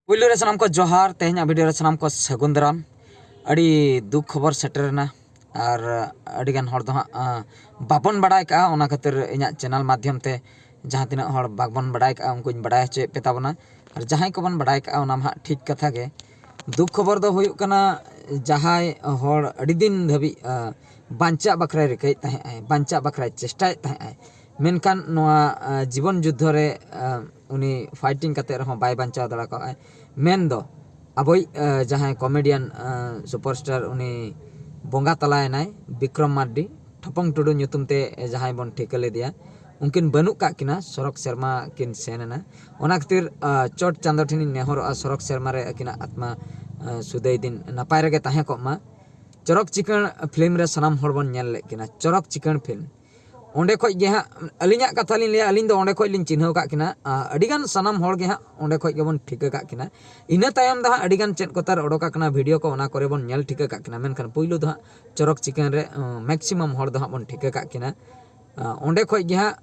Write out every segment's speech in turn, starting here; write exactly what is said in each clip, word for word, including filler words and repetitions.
ᱯᱩᱭᱞᱩ ᱨᱮ ᱥᱟᱱᱟᱢ ᱠᱚ ᱡᱚᱦᱟᱨ᱾ ᱛᱮᱦᱮᱧᱟᱜ ᱵᱷᱤᱰᱤᱭᱳ ᱨᱮ ᱥᱟᱱᱟᱢ ᱠᱚ ᱥᱟᱹᱜᱩᱱ ᱫᱟᱨᱟᱢ᱾ ᱟᱹᱰᱤ ᱫᱩᱠ ᱠᱷᱚᱵᱚᱨ ᱥᱮᱴᱮᱨᱮᱱᱟ, ᱟᱨ ᱟᱹᱰᱤᱜᱟᱱ ᱦᱚᱲ ᱫᱚ ᱦᱟᱸᱜ ᱵᱟᱵᱚᱱ ᱵᱟᱲᱟᱭ ᱠᱟᱜᱼᱟ᱾ ᱚᱱᱟ ᱠᱷᱟᱹᱛᱤᱨ ᱤᱧᱟᱹᱜ ᱪᱮᱱᱮᱞ ᱢᱟᱫᱽᱫᱷᱚᱢ ᱛᱮ ᱡᱟᱦᱟᱸ ᱛᱤᱱᱟᱹᱜ ᱦᱚᱲ ᱵᱟᱵᱚᱱ ᱵᱟᱲᱟᱭ ᱠᱟᱜᱼᱟ, ᱩᱱᱠᱩᱧ ᱵᱟᱲᱟᱭ ᱦᱚᱪᱚᱭᱮᱫ ᱯᱮ ᱛᱟᱵᱚᱱᱟ᱾ ᱟᱨ ᱡᱟᱦᱟᱸᱭ ᱠᱚᱵᱚᱱ ᱵᱟᱲᱟᱭ ᱠᱟᱜᱼᱟ, ᱚᱱᱟ ᱢᱟ ᱦᱟᱸᱜ ᱴᱷᱤᱠ ᱠᱟᱛᱷᱟ ᱜᱮ᱾ ᱫᱩᱠ ᱠᱷᱚᱵᱚᱨ ᱫᱚ ᱦᱩᱭᱩᱜ ᱠᱟᱱᱟ, ᱡᱟᱦᱟᱸᱭ ᱦᱚᱲ ᱟᱹᱰᱤ ᱫᱤᱱ ᱫᱷᱟᱹᱵᱤᱡ ᱵᱟᱧᱪᱟᱜ ᱵᱟᱠᱷᱨᱟᱭ ᱨᱤᱠᱟᱹᱭᱮᱫ ᱛᱟᱦᱮᱸᱜ ᱟᱭ, ᱵᱟᱧᱪᱟᱜ ᱵᱟᱠᱷᱨᱟᱭ ᱪᱮᱥᱴᱟᱭᱮᱫ ᱛᱟᱦᱮᱸᱜ ᱟᱭ, ᱢᱮᱱᱠᱷᱟᱱ ᱱᱚᱣᱟ ᱡᱤᱵᱚᱱ ᱡᱩᱫᱽᱫᱷᱚ ᱨᱮ ᱩᱱᱤ ᱯᱷᱟᱭᱴᱤᱝ ᱠᱟᱛᱮ ᱨᱮᱦᱚᱸ ᱵᱟᱭ ᱵᱟᱧᱪᱟᱣ ᱫᱟᱲᱮ ᱠᱟᱣᱟᱭ᱾ ᱢᱮᱱᱫᱚ ᱟᱵᱚᱭᱤᱡ ᱡᱟᱦᱟᱸᱭ ᱠᱚᱢᱮᱰᱤᱭᱟᱱ ᱥᱩᱯᱟᱨᱥᱴᱟᱨ, ᱩᱱᱤ ᱵᱚᱸᱜᱟ ᱛᱟᱞᱟᱭᱮᱱᱟᱭ, ᱵᱤᱠᱨᱚᱢ ᱢᱟᱨᱰᱤ, ᱴᱷᱚᱯᱚᱝ ᱴᱩᱰᱩ ᱧᱩᱛᱩᱢ ᱛᱮ ᱡᱟᱦᱟᱸᱭ ᱵᱚᱱ ᱴᱷᱤᱠᱟᱹ ᱞᱮᱫᱮᱭᱟ᱾ ᱩᱱᱠᱤᱱ ᱵᱟᱹᱱᱩᱜ ᱠᱟᱜ ᱠᱤᱱᱟ, ᱥᱚᱨᱚᱠ ᱥᱮᱨᱢᱟ ᱠᱤᱱ ᱥᱮᱱ ᱮᱱᱟ᱾ ᱚᱱᱟ ᱠᱷᱟᱹᱛᱤᱨ ᱪᱚᱴ ᱪᱟᱸᱫᱚ ᱴᱷᱮᱱᱤᱧ ᱱᱮᱦᱚᱨᱚᱜᱼᱟ, ᱥᱚᱨᱚᱠ ᱥᱮᱨᱢᱟ ᱨᱮ ᱟᱹᱠᱤᱱᱟᱜ ᱟᱛᱢᱟ ᱥᱩᱫᱟᱹᱭ ᱫᱤᱱ ᱱᱟᱯᱟᱭ ᱨᱮᱜᱮ ᱛᱟᱦᱮᱸ ᱠᱚᱜ ᱢᱟ᱾ ᱪᱚᱨᱚᱠ ᱪᱤᱠᱟᱹᱬ ᱯᱷᱤᱞᱢ ᱨᱮ ᱥᱟᱱᱟᱢ ᱦᱚᱲ ᱵᱚᱱ ᱧᱮᱞ ᱞᱮᱫ ᱠᱤᱱᱟ᱾ ᱪᱚᱨᱚᱠ ᱪᱤᱠᱟᱹᱬ ᱯᱷᱤᱞᱢ, ᱚᱸᱰᱮ ᱠᱷᱚᱡ ᱜᱮ ᱦᱟᱸᱜ, ᱟᱹᱞᱤᱧᱟᱜ ᱠᱟᱛᱷᱟ ᱞᱤᱧ ᱞᱟᱹᱭᱟ, ᱟᱹᱞᱤᱧ ᱫᱚ ᱚᱸᱰᱮ ᱠᱷᱚᱡ ᱞᱤᱧ ᱪᱤᱱᱦᱟᱹᱣ ᱠᱟᱜ ᱠᱤᱱᱟ᱾ ᱟᱹᱰᱤᱜᱟᱱ ᱥᱟᱱᱟᱢ ᱦᱚᱲ ᱜᱮ ᱦᱟᱸᱜ ᱚᱸᱰᱮ ᱠᱷᱚᱡ ᱜᱮᱵᱚᱱ ᱴᱷᱤᱠᱟᱹ ᱠᱟᱜ ᱠᱤᱱᱟ᱾ ᱤᱱᱟᱹ ᱛᱟᱭᱚᱢ ᱫᱚ ᱦᱟᱸᱜ ᱟᱹᱰᱤᱜᱟᱱ ᱪᱮᱫ ᱠᱚᱛᱟᱨ ᱚᱰᱚᱠ ᱟᱠᱟᱱᱟ, ᱵᱷᱤᱰᱤᱭᱳ ᱠᱚ, ᱚᱱᱟ ᱠᱚᱨᱮ ᱵᱚᱱ ᱧᱮᱞ ᱴᱷᱤᱠᱟᱹ ᱠᱟᱜ ᱠᱤᱱᱟ᱾ ᱢᱮᱱᱠᱷᱟᱱ ᱯᱩᱭᱞᱩ ᱫᱚ ᱦᱟᱸᱜ ᱪᱚᱨᱚᱠ ᱪᱤᱠᱟᱹᱬ ᱨᱮ ᱢᱮᱠᱥᱤᱢᱟᱢ ᱦᱚᱲ ᱫᱚ ᱦᱟᱸᱜ ᱵᱚᱱ ᱴᱷᱤᱠᱟᱹ ᱠᱟᱜ ᱠᱤᱱᱟ᱾ ᱚᱸᱰᱮ ᱠᱷᱚᱡ ᱜᱮ ᱦᱟᱸᱜ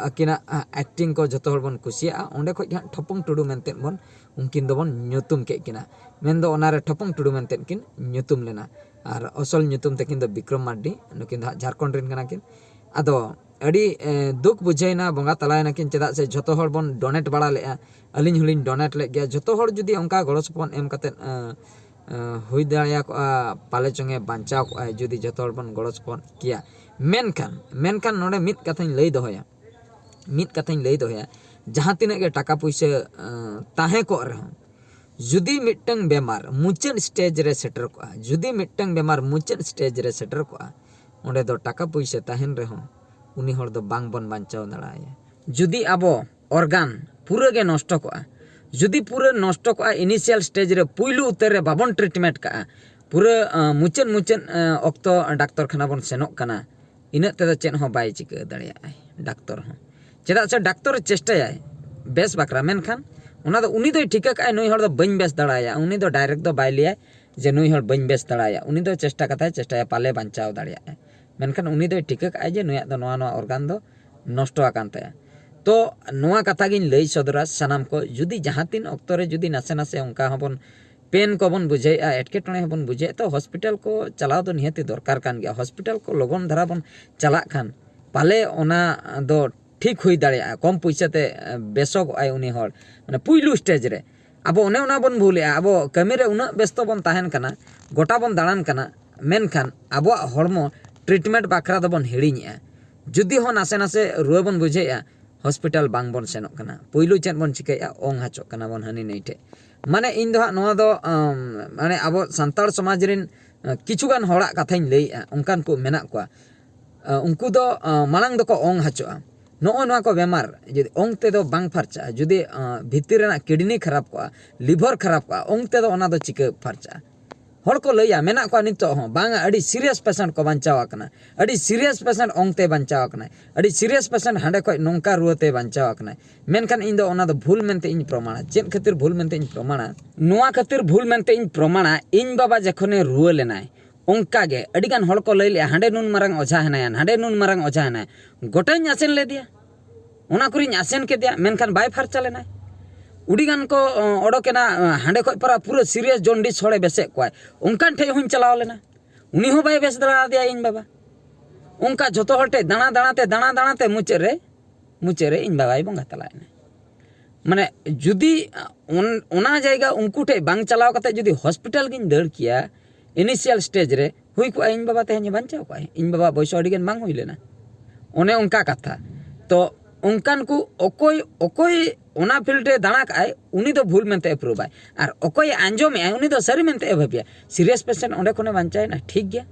ᱟᱹᱠᱤᱱᱟᱜ ᱮᱠᱴᱤᱝ ᱠᱚ ᱡᱚᱛᱚ ᱦᱚᱲ ᱵᱚᱱ ᱠᱩᱥᱤᱭᱟᱜᱼᱟ᱾ ᱚᱸᱰᱮ ᱠᱷᱚᱡ ᱜᱮ ᱦᱟᱸᱜ ᱴᱷᱚᱯᱚᱝ ᱴᱩᱰᱩ ᱢᱮᱱᱛᱮ ᱵᱚᱱ, ᱩᱱᱠᱤᱱ ᱫᱚᱵᱚᱱ ᱧᱩᱛᱩᱢ ᱠᱮᱫ ᱠᱤᱱᱟ᱾ ᱢᱮᱱᱫᱚ ᱚᱱᱟᱨᱮ ᱴᱷᱚᱯᱚᱝ ᱴᱩᱰᱩ ᱢᱮᱱᱛᱮ ᱠᱤᱱ ᱧᱩᱛᱩᱢ ᱞᱮᱱᱟ, ᱟᱨ ᱟᱥᱚᱞ ᱧᱩᱛᱩᱢ ᱛᱟᱹᱠᱤᱱ ᱫᱚ ᱵᱤᱠᱨᱚᱢ ᱢᱟᱨᱰᱤ᱾ ᱱᱩᱠᱤᱱ ᱫᱚ ᱦᱟᱸᱜ ᱡᱷᱟᱲᱠᱷᱚᱸᱰ ᱨᱮᱱ ᱠᱟᱱᱟ ᱠᱤᱱ᱾ ᱟᱫᱚ ᱟᱹᱰᱤ ᱫᱩᱠ ᱵᱩᱡᱷᱟᱹᱣᱮᱱᱟ, ᱵᱚᱸᱜᱟ ᱛᱟᱞᱟᱭᱮᱱᱟ ᱠᱤᱱ᱾ ᱪᱮᱫᱟᱜ ᱥᱮ ᱡᱷᱚᱛᱚ ᱦᱚᱲ ᱵᱚᱱ ᱰᱚᱱᱮᱴ ᱵᱟᱲᱟ ᱞᱮᱫᱼᱟ, ᱟᱹᱞᱤᱧ ᱦᱚᱸᱞᱤᱧ ᱰᱚᱱᱮᱴ ᱞᱮᱫ ᱜᱮᱭᱟ᱾ ᱡᱷᱚᱛᱚ ᱦᱚᱲ ᱡᱩᱫᱤ ᱚᱱᱠᱟ ᱜᱚᱲᱚ ᱥᱚᱯᱚᱦᱚᱫ ᱮᱢ ᱠᱟᱛᱮᱫ ᱦᱩᱭ ᱫᱟᱲᱮᱭᱟᱜᱼᱟ, ᱯᱟᱞᱮ ᱪᱚᱝᱮ ᱵᱟᱧᱪᱟᱣ ᱠᱚᱜᱼᱟᱭ ᱡᱩᱫᱤ ᱡᱷᱚᱛᱚ ᱦᱚᱲ ᱵᱚᱱ ᱜᱚᱲᱚ ᱥᱚᱯᱚᱦᱚᱫ ᱠᱮᱭᱟ᱾ ᱢᱮᱱᱠᱷᱟᱱ ᱢᱮᱱᱠᱷᱟᱱ ᱱᱚᱰᱮ ᱢᱤᱫ ᱠᱟᱛᱷᱟᱧ ᱞᱟᱹᱭ ᱫᱚᱦᱚᱭᱟ, ᱢᱤᱫ ᱠᱟᱛᱷᱟᱧ ᱞᱟᱹᱭ ᱫᱚᱦᱚᱭᱟ, ᱡᱟᱦᱟᱸ ᱛᱤᱱᱟᱹᱜ ᱜᱮ ᱴᱟᱠᱟ ᱯᱩᱭᱥᱟᱹ ᱛᱟᱦᱮᱸ ᱠᱚᱜ ᱨᱮᱦᱚᱸ, ᱡᱩᱫᱤ ᱢᱤᱫᱴᱟᱝ ᱵᱮᱢᱟᱨ ᱢᱩᱪᱟᱹᱫ ᱥᱴᱮᱡᱽ ᱨᱮ ᱥᱮᱴᱮᱨ ᱠᱚᱜᱼᱟ, ᱡᱩᱫᱤ ᱢᱤᱫᱴᱟᱝ ᱵᱮᱢᱟᱨ ᱢᱩᱪᱟᱹᱫ ᱥᱴᱮᱡᱽ ᱨᱮ ᱥᱮᱴᱮᱨ ᱠᱚᱜᱼᱟ, ᱚᱸᱰᱮ ᱫᱚ ᱴᱟᱠᱟ ᱯᱩᱭᱥᱟᱹ ᱛᱟᱦᱮᱱ ᱨᱮᱦᱚᱸ ᱩᱱᱤ ᱦᱚᱲ ᱫᱚ ᱵᱟᱝ ᱵᱚᱱ ᱵᱟᱧᱪᱟᱣ ᱫᱟᱲᱮᱭᱟᱭᱟ᱾ ᱡᱩᱫᱤ ᱟᱵᱚ ᱚᱨᱜᱟᱱ ᱯᱩᱨᱟᱹ ᱜᱮ ᱱᱚᱥᱴᱚ ᱠᱚᱜᱼᱟ, ᱡᱩᱫᱤ ᱯᱩᱨᱟᱹ ᱱᱚᱥᱴᱚ ᱠᱚᱜᱼᱟ, ᱤᱱᱤᱥᱤᱭᱟᱞ ᱥᱴᱮᱡᱽ ᱨᱮ ᱯᱩᱭᱞᱩ ᱩᱛᱟᱹᱨ ᱨᱮ ᱵᱟᱵᱚᱱ ᱴᱨᱤᱴᱢᱮᱱᱴ ᱠᱟᱜᱼᱟ, ᱯᱩᱨᱟᱹ ᱢᱩᱪᱟᱹᱫ ᱢᱩᱪᱟᱹᱫ ᱚᱠᱛᱚ ᱰᱟᱠᱛᱚᱨ ᱠᱷᱟᱱᱟ ᱵᱚᱱ ᱥᱮᱱᱚᱜ ᱠᱟᱱᱟ, ᱤᱱᱟᱹᱜ ᱛᱮᱫᱚ ᱪᱮᱫ ᱦᱚᱸ ᱵᱟᱭ ᱪᱤᱠᱟᱹ ᱫᱟᱲᱮᱭᱟᱜᱼᱟᱭ ᱰᱟᱠᱛᱚᱨ ᱦᱚᱸ᱾ ᱪᱮᱫᱟᱜ ᱥᱮ ᱰᱟᱠᱛᱚᱨ ᱮ ᱪᱮᱥᱴᱟᱭᱟᱭ ᱵᱮᱥ ᱵᱟᱠᱷᱨᱟ, ᱢᱮᱱᱠᱷᱟᱱ ᱚᱱᱟ ᱫᱚ ᱩᱱᱤ ᱫᱚᱭ ᱴᱷᱤᱠᱟᱹ ᱠᱟᱜᱼᱟᱭ ᱱᱩᱭ ᱦᱚᱲ ᱫᱚ ᱵᱟᱹᱧ ᱵᱮᱥ ᱫᱟᱲᱮᱭᱟᱭᱟ᱾ ᱩᱱᱤ ᱫᱚ ᱰᱟᱭᱨᱮᱠᱴ ᱫᱚ ᱵᱟᱭ ᱞᱟᱹᱭᱟᱭ ᱡᱮ ᱱᱩᱭ ᱦᱚᱲ ᱵᱟᱹᱧ ᱵᱮᱥ ᱫᱟᱲᱮᱭᱟᱭᱟ᱾ ᱩᱱᱤ ᱫᱚ ᱪᱮᱥᱴᱟ ᱠᱟᱛᱷᱟᱭ ᱪᱮᱥᱴᱟᱭᱟ, ᱯᱟᱞᱮ ᱵᱟᱧᱪᱟᱣ ᱫᱟᱲᱮᱭᱟᱜᱼᱟᱭ᱾ ᱢᱮᱱᱠᱷᱟᱱ ᱩᱱᱤ ᱫᱚᱭ ᱴᱷᱤᱠᱟᱹ ᱠᱟᱜᱼᱟᱭ ᱡᱮ ᱱᱩᱭᱟᱜ ᱫᱚ ᱱᱚᱣᱟ ᱱᱚᱣᱟ ᱚᱨᱜᱟᱱ ᱫᱚ ᱱᱚᱥᱴᱚ ᱟᱠᱟᱱ ᱛᱟᱭᱟ᱾ ᱛᱚ ᱱᱚᱣᱟ ᱠᱟᱛᱷᱟ ᱜᱤᱧ ᱞᱟᱹᱭ ᱥᱚᱫᱚᱨᱟ ᱥᱟᱱᱟᱢ ᱠᱚ, ᱡᱩᱫᱤ ᱡᱟᱦᱟᱸ ᱛᱤᱱ ᱚᱠᱛᱚ ᱨᱮ ᱡᱩᱫᱤ ᱱᱟᱥᱮ ᱱᱟᱥᱮ ᱚᱱᱠᱟ ᱦᱚᱸᱵᱚᱱ ᱯᱮᱱ ᱠᱚᱵᱚᱱ ᱵᱩᱡᱷᱟᱹᱣᱮᱫᱼᱟ, ᱮᱴᱠᱮᱴᱚᱬᱮ ᱦᱚᱸᱵᱚᱱ ᱵᱩᱡᱷᱟᱹᱣᱮᱫ, ᱛᱚ ᱦᱚᱥᱯᱤᱴᱟᱞ ᱠᱚ ᱪᱟᱞᱟᱣ ᱫᱚ ᱱᱤᱦᱟᱹᱛᱤ ᱫᱚᱨᱠᱟᱨ ᱠᱟᱱ ᱜᱮᱭᱟ᱾ ᱦᱚᱥᱯᱤᱴᱟᱞ ᱠᱚ ᱞᱚᱜᱚᱱ ᱫᱷᱟᱨᱟ ᱵᱚᱱ ᱪᱟᱞᱟᱜ ᱠᱷᱟᱱ ᱯᱟᱞᱮ ᱚᱱᱟ ᱫᱚ ᱴᱷᱤᱠ ᱦᱩᱭ ᱫᱟᱲᱮᱭᱟᱜᱼᱟ, ᱠᱚᱢ ᱯᱩᱭᱥᱟᱹ ᱛᱮ ᱵᱮᱥᱚᱜᱚᱜᱼᱟᱭ ᱩᱱᱤ ᱦᱚᱲ᱾ ᱢᱟᱱᱮ ᱯᱩᱭᱞᱩ ᱥᱴᱮᱡᱽ ᱨᱮ ᱟᱵᱚ ᱚᱱᱮ ᱚᱱᱟ ᱵᱚᱱ ᱵᱷᱩᱞᱮᱜᱼᱟ, ᱟᱵᱚ ᱠᱟᱹᱢᱤ ᱨᱮ ᱩᱱᱟᱹᱜ ᱵᱮᱥᱛᱚ ᱵᱚᱱ ᱛᱟᱦᱮᱱ ᱠᱟᱱᱟ, ᱜᱚᱴᱟ ᱵᱚᱱ ᱫᱟᱬᱟᱱ ᱠᱟᱱᱟ, ᱢᱮᱱᱠᱷᱟᱱ ᱟᱵᱚᱣᱟᱜ ᱦᱚᱲᱢᱚ ᱴᱨᱤᱴᱢᱮᱱᱴ ᱵᱟᱠᱷᱨᱟ ᱫᱚᱵᱚᱱ ᱦᱤᱲᱤᱧᱮᱜᱼᱟ᱾ ᱡᱩᱫᱤ ᱦᱚᱸ ᱱᱟᱥᱮ ᱱᱟᱥᱮ ᱨᱩᱣᱟᱹ ᱵᱚᱱ ᱵᱩᱡᱷᱟᱹᱣᱮᱜᱼᱟ, ᱦᱚᱥᱯᱤᱴᱟᱞ ᱵᱟᱝ ᱵᱚᱱ ᱥᱮᱱᱚᱜ ᱠᱟᱱᱟ᱾ ᱯᱩᱭᱞᱩ ᱪᱮᱫ ᱵᱚᱱ ᱪᱤᱠᱟᱹᱭᱮᱜᱼᱟ? ᱚᱝ ᱦᱚᱪᱚᱜ ᱠᱟᱱᱟ ᱵᱚᱱ ᱦᱟᱹᱱᱤ ᱱᱟᱹᱭ ᱴᱷᱮᱡ᱾ ᱢᱟᱱᱮ ᱤᱧ ᱫᱚ ᱦᱟᱸᱜ ᱱᱚᱣᱟ ᱫᱚ ᱟᱢ, ᱢᱟᱱᱮ ᱟᱵᱚ ᱥᱟᱱᱛᱟᱲ ᱥᱚᱢᱟᱡᱽ ᱨᱮᱱ ᱟᱸ, ᱠᱤᱪᱷᱩ ᱜᱟᱱ ᱦᱚᱲᱟᱜ ᱠᱟᱛᱷᱟᱧ ᱞᱟᱹᱭᱮᱜᱼᱟ, ᱚᱱᱠᱟᱱ ᱠᱚ ᱢᱮᱱᱟᱜ ᱠᱚᱣᱟ᱾ ᱟᱸ, ᱩᱱᱠᱩ ᱫᱚ ᱟᱸ, ᱢᱟᱲᱟᱝ ᱫᱚᱠᱚ ᱚᱝ ᱦᱚᱪᱚᱜᱼᱟ᱾ ᱱᱚᱜᱼᱚ ᱱᱚᱣᱟ ᱠᱚ ᱵᱮᱢᱟᱨ ᱡᱩᱫᱤ ᱚᱝ ᱛᱮᱫᱚ ᱵᱟᱝ ᱯᱷᱟᱨᱪᱟᱜᱼᱟ, ᱡᱩᱫᱤ ᱟᱸ, ᱵᱷᱤᱛᱤᱨ ᱨᱮᱱᱟᱜ ᱠᱤᱰᱱᱤ ᱠᱷᱟᱨᱟᱯ ᱠᱚᱜᱼᱟ, ᱞᱤᱵᱷᱟᱨ ᱠᱷᱟᱨᱟᱯ ᱠᱚᱜᱼᱟ, ᱚᱝ ᱛᱮᱫᱚ ᱚᱱᱟ ᱫᱚ ᱪᱤᱠᱟᱹ ᱯᱷᱟᱨᱪᱟᱜᱼᱟ? ᱦᱚᱲ ᱠᱚ ᱞᱟᱹᱭᱟ, ᱢᱮᱱᱟᱜ ᱠᱚᱣᱟ ᱱᱤᱛᱚᱜ ᱦᱚᱸ, ᱵᱟᱝᱟ, ᱟᱹᱰᱤ ᱥᱤᱨᱤᱭᱟᱥ ᱯᱮᱥᱮᱱᱴ ᱠᱚ ᱵᱟᱧᱪᱟᱣ ᱟᱠᱟᱱᱟ, ᱟᱹᱰᱤ ᱥᱤᱨᱤᱭᱟᱥ ᱯᱮᱥᱮᱱᱴ ᱚᱝ ᱛᱮ ᱵᱟᱧᱪᱟᱣ ᱟᱠᱟᱱᱟᱭ, ᱟᱹᱰᱤ ᱥᱤᱨᱤᱭᱟᱥ ᱯᱮᱥᱮᱱᱴ ᱦᱟᱸᱰᱮ ᱠᱷᱚᱡ ᱱᱚᱝᱠᱟ ᱨᱩᱣᱟᱹ ᱛᱮ ᱵᱟᱧᱪᱟᱣ ᱟᱠᱟᱱᱟᱭ᱾ ᱢᱮᱱᱠᱷᱟᱱ ᱤᱧ ᱫᱚ ᱚᱱᱟ ᱫᱚ ᱵᱷᱩᱞ ᱢᱮᱱᱛᱮ ᱤᱧ ᱯᱨᱚᱢᱟᱬᱟ᱾ ᱪᱮᱫ ᱠᱷᱟᱹᱛᱤᱨ ᱵᱷᱩᱞ ᱢᱮᱱᱛᱮ ᱤᱧ ᱯᱨᱚᱢᱟᱬᱟ? ᱱᱚᱣᱟ ᱠᱷᱟᱹᱛᱤᱨ ᱵᱷᱩᱞ ᱢᱮᱱᱛᱮ ᱤᱧ ᱯᱨᱚᱢᱟᱬᱟ, ᱤᱧ ᱵᱟᱵᱟ ᱡᱚᱠᱷᱚᱱᱮ ᱨᱩᱣᱟᱹ ᱞᱮᱱᱟᱭ, ᱚᱱᱠᱟ ᱜᱮ ᱟᱹᱰᱤ ᱜᱟᱱ ᱦᱚᱲ ᱠᱚ ᱞᱟᱹᱭ ᱞᱮᱜᱼᱟ, "ᱦᱟᱸᱰᱮ ᱱᱩᱱ ᱢᱟᱨᱟᱝ ᱚᱡᱷᱟ ᱦᱮᱱᱟᱭᱟ, ᱱᱟᱸᱰᱮ ᱱᱩᱱ ᱢᱟᱨᱟᱝ ᱚᱡᱷᱟ ᱦᱮᱱᱟᱭᱟ᱾" ᱜᱚᱴᱟᱧ ᱟᱥᱮᱱ ᱞᱮᱫᱮᱭᱟ, ᱚᱱᱟ ᱠᱚᱨᱮᱧ ᱟᱥᱮᱱ ᱠᱮᱫᱮᱭᱟ, ᱢᱮᱱᱠᱷᱟᱱ ᱵᱟᱭ ᱯᱷᱟᱨᱪᱟ ᱞᱮᱱᱟᱭ᱾ ᱟᱹᱰᱤ ᱜᱟᱱ ᱠᱚ ᱚ, ᱚᱰᱚᱠᱮᱱᱟ, ᱚ, ᱦᱟᱸᱰᱮ ᱠᱷᱚᱡ ᱯᱟᱨᱟ ᱯᱩᱨᱟᱹ ᱥᱤᱨᱤᱭᱟᱥ ᱡᱚᱱᱰᱤᱥ ᱦᱚᱲᱮ ᱵᱮᱥᱮᱫ ᱠᱚᱣᱟᱭ, ᱚᱱᱠᱟᱱ ᱴᱷᱮᱡ ᱦᱚᱸᱧ ᱪᱟᱞᱟᱣ ᱞᱮᱱᱟ, ᱩᱱᱤ ᱦᱚᱸ ᱵᱟᱭ ᱵᱮᱥ ᱫᱟᱲᱮ ᱟᱫᱮᱭᱟ ᱤᱧ ᱵᱟᱵᱟ᱾ ᱚᱱᱠᱟ ᱡᱷᱚᱛᱚ ᱦᱚᱲ ᱴᱷᱮᱡ ᱫᱟᱬᱟ ᱫᱟᱬᱟ ᱛᱮ, ᱫᱟᱬᱟ ᱫᱟᱬᱟ ᱛᱮ ᱢᱩᱪᱟᱹᱫ ᱨᱮ, ᱢᱩᱪᱟᱹᱫ ᱨᱮ ᱤᱧ ᱵᱟᱵᱟᱭ ᱵᱚᱸᱜᱟ ᱛᱟᱞᱟᱭᱮᱱᱟ᱾ ᱢᱟᱱᱮ ᱡᱩᱫᱤ ᱚᱱ-, ᱚᱱᱟ ᱡᱟᱭᱜᱟ ᱩᱱᱠᱩ ᱴᱷᱮᱡ ᱵᱟᱝ ᱪᱟᱞᱟᱣ ᱠᱟᱛᱮ ᱡᱩᱫᱤ ᱦᱚᱥᱯᱤᱴᱟᱞ ᱜᱤᱧ ᱫᱟᱹᱲ ᱠᱮᱭᱟ ᱤᱱᱤᱥᱤᱭᱟᱞ ᱥᱴᱮᱡᱽ ᱨᱮ, ᱦᱩᱭ ᱠᱚᱜᱼᱟ ᱤᱧ ᱵᱟᱵᱟ ᱛᱮᱦᱮᱧ ᱵᱟᱧᱪᱟᱣ ᱠᱚᱜᱼᱟᱭ᱾ ᱤᱧ ᱵᱟᱵᱟ ᱵᱚᱭᱥ ᱟᱹᱰᱤ ᱜᱟᱱ ᱵᱟᱝ ᱦᱩᱭ ᱞᱮᱱᱟ᱾ ᱚᱱᱮ ᱚᱱᱠᱟ ᱠᱟᱛᱷᱟ᱾ ᱛᱚ ᱚᱱᱠᱟᱱ ᱠᱚ ᱚᱠᱚᱭ, ᱚᱠᱚᱭ ᱚᱱᱟ ᱯᱷᱤᱞᱰ ᱨᱮ ᱫᱟᱬᱟ ᱠᱟᱜᱼᱟᱭ, ᱩᱱᱤ ᱫᱚ ᱵᱷᱩᱞ ᱢᱮᱱᱛᱮ ᱮᱯᱨᱩᱵᱷ ᱟᱭ, ᱟᱨ ᱚᱠᱚᱭᱮ ᱟᱸᱡᱚᱢᱮᱜᱼᱟᱭ, ᱩᱱᱤ ᱫᱚ ᱥᱟᱹᱨᱤ ᱢᱮᱱᱛᱮ ᱮ ᱵᱷᱟᱹᱵᱤᱭᱟ᱾ ᱥᱤᱨᱤᱭᱟᱥ ᱯᱮᱥᱮᱱᱴ ᱚᱸᱰᱮ ᱠᱷᱚᱱᱮ ᱵᱟᱧᱪᱟᱣᱮᱱᱟ, ᱴᱷᱤᱠ ᱜᱮᱭᱟ,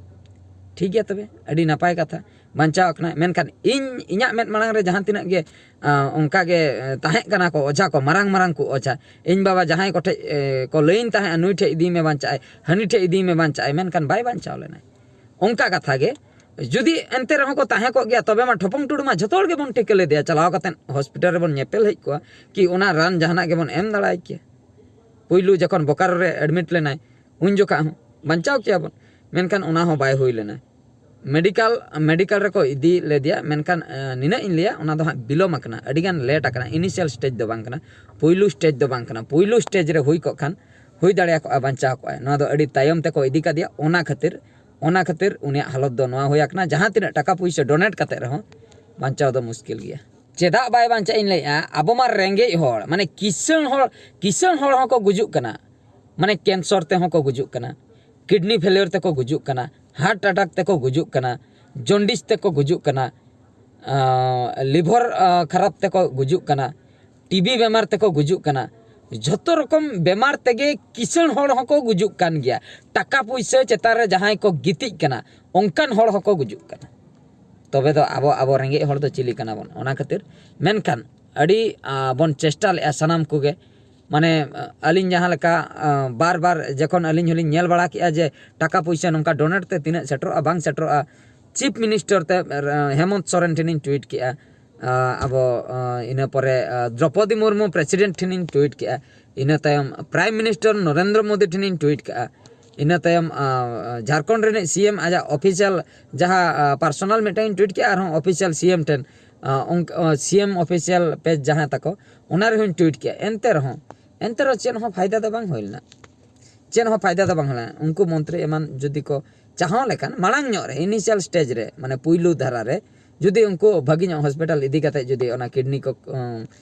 ᱴᱷᱤᱠ ᱜᱮᱭᱟ, ᱛᱚᱵᱮ ᱟᱹᱰᱤ ᱱᱟᱯᱟᱭ ᱠᱟᱛᱷᱟ, ᱵᱟᱧᱪᱟᱣ ᱟᱠᱟᱱᱟᱭ᱾ ᱢᱮᱱᱠᱷᱟᱱ ᱤᱧ, ᱤᱧᱟᱹᱜ ᱢᱮᱫ ᱢᱟᱲᱟᱝ ᱨᱮ ᱡᱟᱦᱟᱸ ᱛᱤᱱᱟᱹᱜ ᱜᱮ ᱟᱸ, ᱚᱱᱠᱟ ᱜᱮ, ᱮ, ᱛᱟᱦᱮᱸ ᱠᱟᱱᱟ ᱠᱚ ᱚᱡᱷᱟ ᱠᱚ, ᱢᱟᱨᱟᱝ ᱢᱟᱨᱟᱝ ᱠᱚ ᱚᱡᱷᱟ᱾ ᱤᱧ ᱵᱟᱵᱟ ᱡᱟᱦᱟᱸᱭ ᱠᱚᱴᱷᱮᱡ, ᱮ, ᱠᱚ ᱞᱟᱹᱭᱟᱹᱧ ᱛᱟᱦᱮᱸᱜᱼᱟ, "ᱱᱩᱭ ᱴᱷᱮᱡ ᱤᱫᱤᱭ ᱢᱮ ᱵᱟᱧᱪᱟᱜᱼᱟᱭ, ᱦᱟᱹᱱᱤ ᱴᱷᱮᱡ ᱤᱫᱤᱭ ᱢᱮ ᱵᱟᱧᱪᱟᱜᱼᱟᱭ", ᱢᱮᱱᱠᱷᱟᱱ ᱵᱟᱭ ᱵᱟᱧᱪᱟᱣ ᱞᱮᱱᱟᱭ᱾ ᱚᱱᱠᱟ ᱠᱟᱛᱷᱟ ᱜᱮ, ᱡᱩᱫᱤ ᱮᱱᱛᱮ ᱨᱮᱦᱚᱸ ᱠᱚ ᱛᱟᱦᱮᱸ ᱠᱚᱜ ᱜᱮᱭᱟ, ᱛᱚᱵᱮ ᱢᱟ ᱴᱷᱚᱯᱚᱝ ᱴᱩᱰᱩ ᱢᱟ ᱡᱷᱚᱛᱚ ᱦᱚᱲ ᱜᱮᱵᱚᱱ ᱴᱷᱤᱠᱟᱹ ᱞᱮᱫᱮᱭᱟ, ᱪᱟᱞᱟᱣ ᱠᱟᱛᱮᱫ ᱦᱚᱥᱯᱤᱴᱟᱞ ᱨᱮᱵᱚᱱ ᱧᱮᱯᱮᱞ ᱦᱮᱡ ᱠᱚᱜᱼᱟ, ᱠᱤ ᱚᱱᱟ ᱨᱟᱱ ᱡᱟᱦᱟᱱᱟᱜ ᱜᱮᱵᱚᱱ ᱮᱢ ᱫᱟᱲᱮᱭᱟᱭ ᱠᱮᱭᱟ᱾ ᱯᱩᱭᱞᱩ ᱡᱚᱠᱷᱚᱱ ᱵᱳᱠᱟᱨᱳ ᱨᱮ ᱮᱰᱢᱤᱴ ᱞᱮᱱᱟᱭ, ᱩᱱ ᱡᱚᱠᱷᱟᱜ ᱦᱚᱸ ᱵᱟᱧᱪᱟᱣ ᱠᱮᱭᱟ ᱵᱚᱱ, ᱢᱮᱱᱠᱷᱟᱱ ᱚᱱᱟ ᱦᱚᱸ ᱵᱟᱭ ᱦᱩᱭ ᱞᱮᱱᱟ᱾ ᱢᱮᱰᱤᱠᱟᱞ ᱢᱮᱰᱤᱠᱟᱞ ᱨᱮᱠᱚ ᱤᱫᱤ ᱞᱮᱫᱮᱭᱟ, ᱢᱮᱱᱠᱷᱟᱱ ᱱᱤᱱᱟᱹᱜ ᱤᱧ ᱞᱟᱹᱭᱟ, ᱚᱱᱟ ᱫᱚ ᱦᱟᱸᱜ ᱵᱤᱞᱚᱢ ᱟᱠᱟᱱᱟ, ᱟᱹᱰᱤᱜᱟᱱ ᱞᱮᱴ ᱟᱠᱟᱱᱟ᱾ ᱤᱱᱤᱥᱤᱭᱟᱞ ᱥᱴᱮᱡᱽ ᱫᱚ ᱵᱟᱝ ᱠᱟᱱᱟ, ᱯᱩᱭᱞᱩ ᱥᱴᱮᱡᱽ ᱫᱚ ᱵᱟᱝ ᱠᱟᱱᱟ᱾ ᱯᱩᱭᱞᱩ ᱥᱴᱮᱡᱽ ᱨᱮ ᱦᱩᱭ ᱠᱚᱜ ᱠᱷᱟᱱ ᱦᱩᱭ ᱫᱟᱲᱮᱭᱟᱜᱼᱟ, ᱵᱟᱧᱪᱟᱣ ᱠᱚᱜᱼᱟᱭ᱾ ᱱᱚᱣᱟ ᱫᱚ ᱟᱹᱰᱤ ᱛᱟᱭᱚᱢ ᱛᱮᱠᱚ ᱤᱫᱤ ᱠᱟᱫᱮᱭᱟ, ᱚᱱᱟ ᱠᱷᱟᱹᱛᱤᱨ ᱚᱱᱟ ᱠᱷᱟᱹᱛᱤᱨ ᱩᱱᱤᱭᱟᱜ ᱦᱟᱞᱚᱛ ᱫᱚ ᱱᱚᱣᱟ ᱦᱩᱭ ᱟᱠᱟᱱᱟ᱾ ᱡᱟᱦᱟᱸ ᱛᱤᱱᱟᱹᱜ ᱴᱟᱠᱟ ᱯᱩᱭᱥᱟᱹ ᱰᱚᱱᱮᱴ ᱠᱟᱛᱮ ᱨᱮᱦᱚᱸ ᱵᱟᱧᱪᱟᱣ ᱫᱚ ᱢᱩᱥᱠᱤᱞ ᱜᱮᱭᱟ᱾ ᱪᱮᱫᱟᱜ ᱵᱟᱭ ᱵᱟᱧᱪᱟᱜ ᱤᱧ ᱞᱟᱹᱭᱮᱫᱼᱟ, ᱟᱵᱚ ᱢᱟ ᱨᱮᱸᱜᱮᱡ ᱦᱚᱲ, ᱢᱟᱱᱮ ᱠᱤᱥᱟᱹᱬ ᱦᱚᱲ, ᱠᱤᱥᱟᱹᱬ ᱦᱚᱲ ᱦᱚᱸᱠᱚ ᱜᱩᱡᱩᱜ ᱠᱟᱱᱟ, ᱢᱟᱱᱮ ᱠᱮᱱᱥᱚᱨ ᱛᱮᱦᱚᱸ ᱠᱚ ᱜᱩᱡᱩᱜ ᱠᱟᱱᱟ, ᱠᱤᱰᱱᱤ ᱯᱷᱮᱞᱤᱭᱚᱨ ᱛᱮᱠᱚ ᱜᱩᱡᱩᱜ ᱠᱟᱱᱟ, ᱦᱟᱨᱴ ᱮᱴᱟᱠ ᱛᱮᱠᱚ ᱜᱩᱡᱩᱜ ᱠᱟᱱᱟ, ᱡᱚᱱᱰᱤᱥ ᱛᱮᱠᱚ ᱜᱩᱡᱩᱜ ᱠᱟᱱᱟ, ᱞᱤᱵᱷᱚᱨ ᱠᱷᱟᱨᱟᱯ ᱛᱮᱠᱚ ᱜᱩᱡᱩᱜ ᱠᱟᱱᱟ, ᱴᱤᱵᱤ ᱵᱮᱢᱟᱨ ᱛᱮᱠᱚ ᱜᱩᱡᱩᱜ ᱠᱟᱱᱟ᱾ ᱡᱷᱚᱛᱚ ᱨᱚᱠᱚᱢ ᱵᱮᱢᱟᱨ ᱛᱮᱜᱮ ᱠᱤᱥᱟᱹᱬ ᱦᱚᱲ ᱦᱚᱸᱠᱚ ᱜᱩᱡᱩᱜ ᱠᱟᱱ ᱜᱮᱭᱟ᱾ ᱴᱟᱠᱟ ᱯᱩᱭᱥᱟᱹ ᱪᱮᱛᱟᱱ ᱨᱮ ᱡᱟᱦᱟᱸᱭ ᱠᱚ ᱜᱤᱛᱤᱡ ᱠᱟᱱᱟ, ᱚᱱᱠᱟᱱ ᱦᱚᱲ ᱦᱚᱸᱠᱚ ᱜᱩᱡᱩᱜ ᱠᱟᱱᱟ᱾ ᱛᱚᱵᱮ ᱫᱚ ᱟᱵᱚ ᱟᱵᱚ ᱨᱮᱸᱜᱮᱡ ᱦᱚᱲ ᱫᱚ ᱪᱤᱞᱤ ᱠᱟᱱᱟ ᱵᱚᱱ? ᱚᱱᱟ ᱠᱷᱟᱹᱛᱤᱨ ᱢᱮᱱᱠᱷᱟᱱ ᱟᱹᱰᱤ ᱵᱚᱱ ᱪᱮᱥᱴᱟ ᱞᱮᱫᱼᱟ ᱥᱟᱱᱟᱢ ᱠᱚᱜᱮ᱾ ᱢᱟᱱᱮ ᱟᱹᱞᱤᱧ ᱡᱟᱦᱟᱸ ᱞᱮᱠᱟ ᱵᱟᱨ ᱵᱟᱨ ᱡᱚᱠᱷᱚᱱ ᱟᱹᱞᱤᱧ ᱦᱚᱸᱞᱤᱧ ᱧᱮᱞ ᱵᱟᱲᱟ ᱠᱮᱫᱼᱟ ᱡᱮ ᱴᱟᱠᱟ ᱯᱩᱭᱥᱟᱹ ᱱᱚᱝᱠᱟ ᱰᱚᱱᱮᱴ ᱛᱮ ᱛᱤᱱᱟᱹᱜ ᱥᱮᱴᱮᱨᱚᱜᱼᱟ ᱵᱟᱝ ᱥᱮᱴᱮᱨᱚᱜᱼᱟ, ᱪᱤᱯ ᱢᱤᱱᱤᱥᱴᱟᱨ ᱛᱮ ᱦᱮᱢᱚᱱᱛ ᱥᱚᱨᱮᱱ ᱴᱷᱮᱱᱤᱧ ᱴᱩᱭᱤᱴ ᱠᱮᱫᱼᱟ᱾ ᱟᱵᱚ ᱤᱱᱟᱹ ᱯᱚᱨᱮ ᱫᱨᱚᱯᱚᱫᱤ ᱢᱩᱨᱢᱩ ᱯᱨᱮᱥᱤᱰᱮᱱᱴ ᱴᱷᱮᱱᱤᱧ ᱴᱩᱭᱤᱴ ᱠᱮᱫᱼᱟ᱾ ᱤᱱᱟᱹ ᱛᱟᱭᱚᱢ ᱯᱨᱟᱭᱤᱢ ᱢᱤᱱᱤᱥᱴᱟᱨ ᱱᱚᱨᱮᱱᱫᱨᱚ ᱢᱳᱫᱤ ᱴᱷᱮᱱᱤᱧ ᱴᱩᱭᱤᱴ ᱠᱮᱫᱼᱟ᱾ ᱤᱱᱟᱹ ᱛᱟᱭᱚᱢ ᱡᱷᱟᱲᱠᱷᱚᱸᱰ ᱨᱤᱱᱤᱡ ᱥᱤ ᱮᱢ ᱟᱡᱟᱜ ᱚᱯᱷᱤᱥᱤᱭᱟᱞ ᱡᱟᱦᱟᱸ ᱯᱟᱨᱥᱚᱱᱟᱞ ᱢᱤᱫᱴᱟᱝ ᱤᱧ ᱴᱩᱭᱤᱴ ᱠᱮᱫᱼᱟ, ᱟᱨᱦᱚᱸ ᱚᱯᱷᱤᱥᱤᱭᱟᱞ ᱥᱤ ᱮᱢ ᱴᱷᱮᱱ ᱥᱤ ᱮᱢ ᱚᱯᱷᱤᱥᱤᱭᱟᱞ ᱯᱮᱡᱽ ᱡᱟᱦᱟᱸ ᱛᱟᱠᱚ, ᱚᱱᱟ ᱨᱮᱦᱚᱸᱧ ᱴᱩᱭᱤᱴ ᱠᱮᱫᱼᱟ᱾ ᱮᱱᱛᱮ ᱨᱮᱦᱚᱸ ᱮᱱᱛᱮ ᱨᱮᱦᱚᱸ ᱪᱮᱫ ᱦᱚᱸ ᱯᱷᱟᱭᱫᱟ ᱫᱚ ᱵᱟᱝ ᱦᱩᱭ ᱞᱮᱱᱟ᱾ ᱪᱮᱫ ᱦᱚᱸ ᱯᱷᱟᱭᱫᱟ ᱫᱚ ᱵᱟᱝ ᱦᱩᱭ ᱞᱮᱱᱟ᱾ ᱩᱱᱠᱩ ᱢᱚᱱᱛᱨᱤ ᱮᱢᱟᱱ ᱡᱩᱫᱤ ᱠᱚ ᱪᱟᱦᱟᱣ ᱞᱮᱠᱷᱟᱱ ᱢᱟᱲᱟᱝ ᱧᱚᱜ ᱨᱮ, ᱤᱱᱤᱥᱤᱭᱟᱞ ᱥᱴᱮᱡᱽ ᱨᱮ, ᱢᱟᱱᱮ ᱯᱩᱭᱞᱩ ᱫᱷᱟᱨᱟ ᱨᱮ ᱡᱩᱫᱤ ᱩᱱᱠᱩ ᱵᱷᱟᱹᱜᱤ ᱧᱚᱜ ᱦᱚᱥᱯᱤᱴᱟᱞ ᱤᱫᱤ ᱠᱟᱛᱮ ᱡᱩᱫᱤ ᱚᱱᱟ ᱠᱤᱰᱱᱤ ᱠᱚ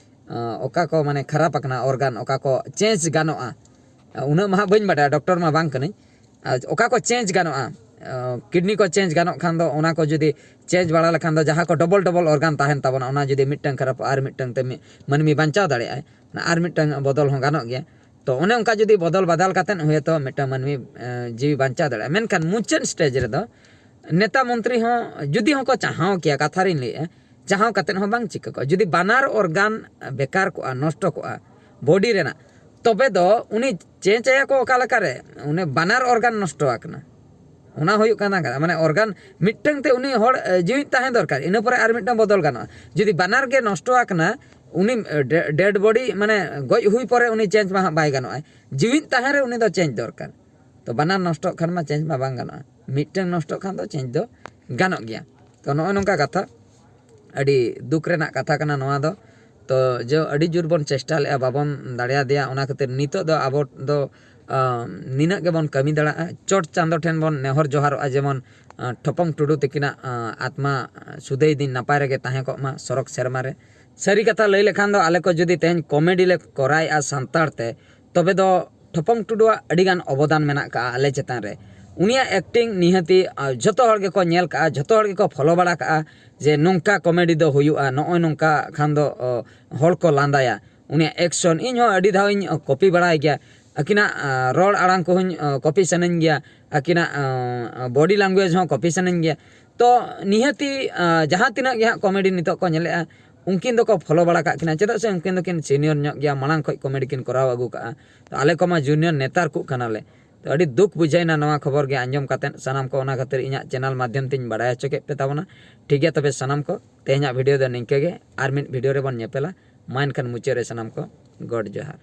ᱚᱠᱟ ᱠᱚ ᱢᱟᱱᱮ ᱠᱷᱟᱨᱟᱯ ᱟᱠᱟᱱᱟ, ᱚᱨᱜᱟᱱ ᱚᱠᱟ ᱠᱚ ᱪᱮᱧᱡᱽ ᱜᱟᱱᱚᱜᱼᱟ, ᱩᱱᱟᱹᱜ ᱢᱟ ᱦᱟᱸᱜ ᱵᱟᱹᱧ ᱵᱟᱰᱟᱭᱟ, ᱰᱚᱠᱴᱚᱨ ᱢᱟ ᱵᱟᱝ ᱠᱟᱹᱱᱟᱹᱧ᱾ ᱚᱠᱟ ᱠᱚ ᱪᱮᱧᱡᱽ ᱜᱟᱱᱚᱜᱼᱟ, ᱠᱤᱰᱱᱤ ᱠᱚ ᱪᱮᱧᱡᱽ ᱜᱟᱱᱚᱜ ᱠᱷᱟᱱ ᱫᱚ ᱚᱱᱟ ᱠᱚ ᱡᱩᱫᱤ ᱪᱮᱧᱡᱽ ᱵᱟᱲᱟ ᱞᱮᱠᱷᱟᱱ ᱫᱚ ᱡᱟᱦᱟᱸ ᱠᱚ ᱰᱚᱵᱚᱞ ᱰᱚᱵᱚᱞ ᱚᱨᱜᱟᱱ ᱛᱟᱦᱮᱱ ᱛᱟᱵᱚᱱᱟ, ᱚᱱᱟ ᱡᱩᱫᱤ ᱢᱤᱫᱴᱟᱝ ᱠᱷᱟᱨᱟᱯᱚᱜᱼᱟ ᱟᱨ ᱢᱤᱫᱴᱟᱝ ᱛᱮ ᱢᱟᱹᱱᱢᱤ ᱵᱟᱧᱪᱟᱣ ᱫᱟᱲᱮᱭᱟᱜᱼᱟᱭ, ᱟᱨ ᱢᱤᱫᱴᱟᱝ ᱵᱚᱫᱚᱞ ᱦᱚᱸ ᱜᱟᱱᱚᱜ ᱜᱮᱭᱟ᱾ ᱛᱚ ᱚᱱᱮ ᱚᱱᱠᱟ ᱡᱩᱫᱤ ᱵᱚᱫᱚᱞ ᱵᱟᱫᱟᱞ ᱠᱟᱛᱮᱫ ᱦᱚᱭᱛᱳ ᱢᱤᱫᱴᱟᱝ ᱢᱟᱹᱱᱢᱤ ᱡᱤᱣᱤ ᱵᱟᱧᱪᱟᱣ ᱫᱟᱲᱮᱭᱟᱜᱼᱟ᱾ ᱢᱮᱱᱠᱷᱟᱱ ᱢᱩᱪᱟᱹᱫ ᱥᱴᱮᱡᱽ ᱨᱮᱫᱚ ᱱᱮᱛᱟ ᱢᱚᱱᱛᱨᱤ ᱦᱚᱸ ᱡᱩᱫᱤ ᱦᱚᱸᱠᱚ ᱪᱟᱦᱟᱣ ᱠᱮᱭᱟ, ᱠᱟᱛᱷᱟ ᱨᱤᱧ ᱞᱟᱹᱭᱮᱫᱼᱟ, ᱪᱟᱦᱟᱣ ᱠᱟᱛᱮᱫ ᱦᱚᱸ ᱵᱟᱝ ᱪᱤᱠᱟᱹ ᱠᱚᱜᱼᱟ᱾ ᱡᱩᱫᱤ ᱵᱟᱱᱟᱨ ᱚᱨᱜᱟᱱ ᱵᱮᱠᱟᱨ ᱠᱚᱜᱼᱟ, ᱱᱚᱥᱴᱚ ᱠᱚᱜᱼᱟ ᱵᱚᱰᱤ ᱨᱮᱱᱟᱜ, ᱛᱚᱵᱮ ᱫᱚ ᱩᱱᱤ ᱪᱮᱧᱡᱽ ᱟᱭᱟ ᱠᱚ ᱚᱠᱟ ᱞᱮᱠᱟᱨᱮ? ᱩᱱᱤ ᱵᱟᱱᱟᱨ ᱚᱨᱜᱟᱱ ᱱᱚᱥᱴᱚ ᱟᱠᱟᱱᱟ᱾ ᱚᱱᱟ ᱦᱩᱭᱩᱜ ᱠᱟᱱᱟ ᱠᱟᱛᱷᱟ᱾ ᱢᱟᱱᱮ ᱚᱨᱜᱟᱱ ᱢᱤᱫᱴᱟᱝ ᱛᱮ ᱩᱱᱤ ᱦᱚᱲ ᱡᱤᱣᱤᱫ ᱛᱟᱦᱮᱸ ᱫᱚᱨᱠᱟᱨ, ᱤᱱᱟᱹ ᱯᱚᱨᱮ ᱟᱨ ᱢᱤᱫᱴᱟᱝ ᱵᱚᱫᱚᱞ ᱜᱟᱱᱚᱜᱼᱟ᱾ ᱡᱩᱫᱤ ᱵᱟᱱᱟᱨ ᱜᱮ ᱱᱚᱥᱴᱚ ᱟᱠᱟᱱᱟ, ᱩᱱᱤ ᱰᱮᱰ ᱵᱚᱰᱤ ᱢᱟᱱᱮ ᱜᱚᱡ ᱦᱩᱭ ᱯᱚᱨᱮ ᱩᱱᱤ ᱪᱮᱧᱡᱽ ᱢᱟ ᱦᱟᱸᱜ ᱵᱟᱭ ᱜᱟᱱᱚᱜᱼᱟ, ᱡᱤᱣᱤᱫ ᱛᱟᱦᱮᱸ ᱨᱮ ᱩᱱᱤ ᱫᱚ ᱪᱮᱧᱡᱽ ᱫᱚᱨᱠᱟᱨ᱾ ᱛᱚ ᱵᱟᱱᱟᱨ ᱱᱚᱥᱴᱚᱜ ᱠᱷᱟᱱ ᱢᱟ ᱪᱮᱧᱡᱽ ᱢᱟ ᱵᱟᱝ ᱜᱟᱱᱚᱜᱼᱟ, ᱢᱤᱫᱴᱟᱝ ᱱᱚᱥᱴᱚᱜ ᱠᱷᱟᱱ ᱫᱚ ᱪᱮᱧᱡᱽ ᱫᱚ ᱜᱟᱱᱚᱜ ᱜᱮᱭᱟ᱾ ᱛᱚ ᱱᱚᱜᱼᱚᱭ ᱱᱚᱝᱠᱟ ᱠᱟᱛᱷᱟ, ᱟᱹᱰᱤ ᱫᱩᱠ ᱨᱮᱱᱟᱜ ᱠᱟᱛᱷᱟ ᱠᱟᱱᱟ ᱱᱚᱣᱟ ᱫᱚ᱾ ᱛᱚ ᱡᱮ ᱟᱹᱰᱤ ᱡᱳᱨ ᱵᱚᱱ ᱪᱮᱥᱴᱟ ᱞᱮᱜᱼᱟ, ᱵᱟᱵᱚᱱ ᱫᱟᱲᱮᱭᱟᱫᱮᱭᱟ, ᱚᱱᱟ ᱠᱷᱟᱹᱛᱤᱨ ᱱᱤᱛᱚᱜ ᱫᱚ ᱟᱵᱚ ᱫᱚ ᱟᱸ, ᱱᱤᱱᱟᱹᱜ ᱜᱮᱵᱚᱱ ᱠᱟᱹᱢᱤ ᱫᱟᱲᱮᱭᱟᱜᱼᱟ᱾ ᱪᱚᱴ ᱪᱟᱸᱫᱚ ᱴᱷᱮᱱ ᱵᱚᱱ ᱱᱮᱦᱚᱨ ᱡᱚᱦᱟᱨᱚᱜᱼᱟ, ᱡᱮᱢᱚᱱ ᱟᱸ, ᱴᱷᱚᱯᱚᱝ ᱴᱩᱰᱩ ᱛᱤᱠᱤᱱᱟᱜ ᱟᱸ, ᱟᱛᱢᱟ ᱥᱩᱫᱷᱟᱹᱭ ᱫᱤᱱ ᱱᱟᱯᱟᱭ ᱨᱮᱜᱮ ᱛᱟᱦᱮᱸ ᱠᱚᱜ ᱢᱟ ᱥᱚᱨᱚᱜᱽ ᱥᱮᱨᱢᱟ ᱨᱮ᱾ ᱥᱟᱹᱨᱤ ᱠᱟᱛᱷᱟ ᱞᱟᱹᱭ ᱞᱮᱠᱷᱟᱱ ᱫᱚ, ᱟᱞᱮ ᱠᱚ ᱡᱩᱫᱤ ᱛᱮᱦᱮᱧ ᱠᱚᱢᱮᱰᱤ ᱞᱮ ᱠᱚᱨᱟᱣᱮᱫᱼᱟ ᱥᱟᱱᱛᱟᱲ ᱛᱮ, ᱛᱚᱵᱮ ᱫᱚ ᱴᱷᱚᱯᱚᱝ ᱴᱩᱰᱩᱣᱟᱜ ᱟᱹᱰᱤᱜᱟᱱ ᱚᱵᱚᱫᱟᱱ ᱢᱮᱱᱟᱜ ᱠᱟᱜᱼᱟ ᱟᱞᱮ ᱪᱮᱛᱟᱱ ᱨᱮ᱾ ᱩᱱᱤᱭᱟᱜ ᱮᱠᱴᱤᱝ ᱱᱤᱦᱟᱹᱛᱤ ᱟᱸ, ᱡᱷᱚᱛᱚ ᱦᱚᱲ ᱜᱮᱠᱚ ᱧᱮᱞ ᱠᱟᱜᱼᱟ, ᱡᱷᱚᱛᱚ ᱦᱚᱲ ᱜᱮᱠᱚ ᱯᱷᱚᱞᱳ ᱵᱟᱲᱟ ᱠᱟᱜᱼᱟ ᱡᱮ ᱱᱚᱝᱠᱟ ᱠᱚᱢᱮᱰᱤ ᱫᱚ ᱦᱩᱭᱩᱜᱼᱟ, ᱱᱚᱜᱼᱚᱭ ᱱᱚᱝᱠᱟ ᱠᱷᱟᱱ ᱫᱚ ᱚ, ᱦᱚᱲ ᱠᱚ ᱞᱟᱸᱫᱟᱭᱟ᱾ ᱩᱱᱤᱭᱟᱜ ᱮᱠᱥᱚᱱ ᱤᱧ ᱦᱚᱸ ᱟᱹᱰᱤ ᱫᱷᱟᱣ ᱤᱧ ᱠᱚᱯᱤ ᱵᱟᱲᱟᱭ ᱜᱮᱭᱟ᱾ ᱟᱹᱠᱤᱱᱟᱜ ᱟᱸ, ᱨᱚᱲ ᱟᱲᱟᱝ ᱠᱚᱦᱚᱸᱧ ᱟᱸ, ᱠᱚᱯᱤ ᱥᱟᱱᱟᱧ ᱜᱮᱭᱟ, ᱟᱹᱠᱤᱱᱟᱜ ᱟᱸ, ᱵᱚᱰᱤ ᱞᱮᱝᱜᱩᱭᱮᱡᱽ ᱦᱚᱸ ᱠᱚᱯᱤ ᱥᱟᱱᱟᱧ ᱜᱮᱭᱟ᱾ ᱛᱚ ᱱᱤᱦᱟᱹᱛᱤ ᱟᱸ, ᱡᱟᱦᱟᱸ ᱛᱤᱱᱟᱹᱜ ᱜᱮ ᱦᱟᱸᱜ ᱠᱚᱢᱮᱰᱤ ᱱᱤᱛᱚᱜ ᱠᱚ ᱧᱮᱞᱮᱜᱼᱟ, ᱩᱱᱠᱤᱱ ᱫᱚᱠᱚ ᱯᱷᱚᱞᱳ ᱵᱟᱲᱟ ᱠᱟᱜ ᱠᱤᱱᱟ, ᱪᱮᱫᱟᱜ ᱥᱮ ᱩᱱᱠᱤᱱ ᱫᱚᱠᱤᱱ ᱥᱤᱱᱤᱭᱚᱨ ᱧᱚᱜ ᱜᱮᱭᱟ, ᱢᱟᱲᱟᱝ ᱠᱷᱚᱡ ᱠᱚᱢᱮᱰᱤ ᱠᱤᱱ ᱠᱚᱨᱟᱣ ᱟᱹᱜᱩ ᱠᱟᱜᱼᱟ᱾ ᱛᱚ ᱟᱞᱮ ᱠᱚᱢᱟ ᱡᱩᱱᱤᱭᱚᱨ ᱱᱮᱛᱟᱨ ᱠᱚᱜ ᱠᱟᱱᱟᱞᱮ᱾ ᱛᱚ ᱟᱹᱰᱤ ᱫᱩᱠ ᱵᱩᱡᱷᱟᱹᱣᱮᱱᱟ ᱱᱚᱣᱟ ᱠᱷᱚᱵᱚᱨ ᱜᱮ ᱟᱸᱡᱚᱢ ᱠᱟᱛᱮᱫ᱾ ᱥᱟᱱᱟᱢ ᱠᱚ ᱚᱱᱟ ᱠᱷᱟᱹᱛᱤᱨ ᱤᱧᱟᱹᱜ ᱪᱮᱱᱮᱞ ᱢᱟᱫᱽᱫᱷᱚᱢ ᱛᱮᱧ ᱵᱟᱲᱟᱭ ᱦᱚᱪᱚ ᱠᱮᱫ ᱯᱮ ᱛᱟᱵᱚᱱᱟ᱾ ᱴᱷᱤᱠ ᱜᱮᱭᱟ, ᱛᱚᱵᱮ ᱥᱟᱱᱟᱢ ᱠᱚ ᱛᱮᱦᱮᱧᱟᱜ ᱵᱷᱤᱰᱤᱭᱳ ᱫᱚ ᱱᱤᱝᱠᱟᱹ ᱜᱮ, ᱟᱨ ᱢᱤᱫ ᱵᱷᱤᱰᱤᱭᱳ ᱨᱮᱵᱚᱱ ᱧᱮᱯᱮᱞᱟ᱾ ᱢᱟ ᱮᱱᱠᱷᱟᱱ ᱢᱩᱪᱟᱹᱫ ᱨᱮ ᱥᱟᱱᱟᱢ ᱠᱚ ᱜᱚᱰ ᱡᱚᱦᱟᱨ᱾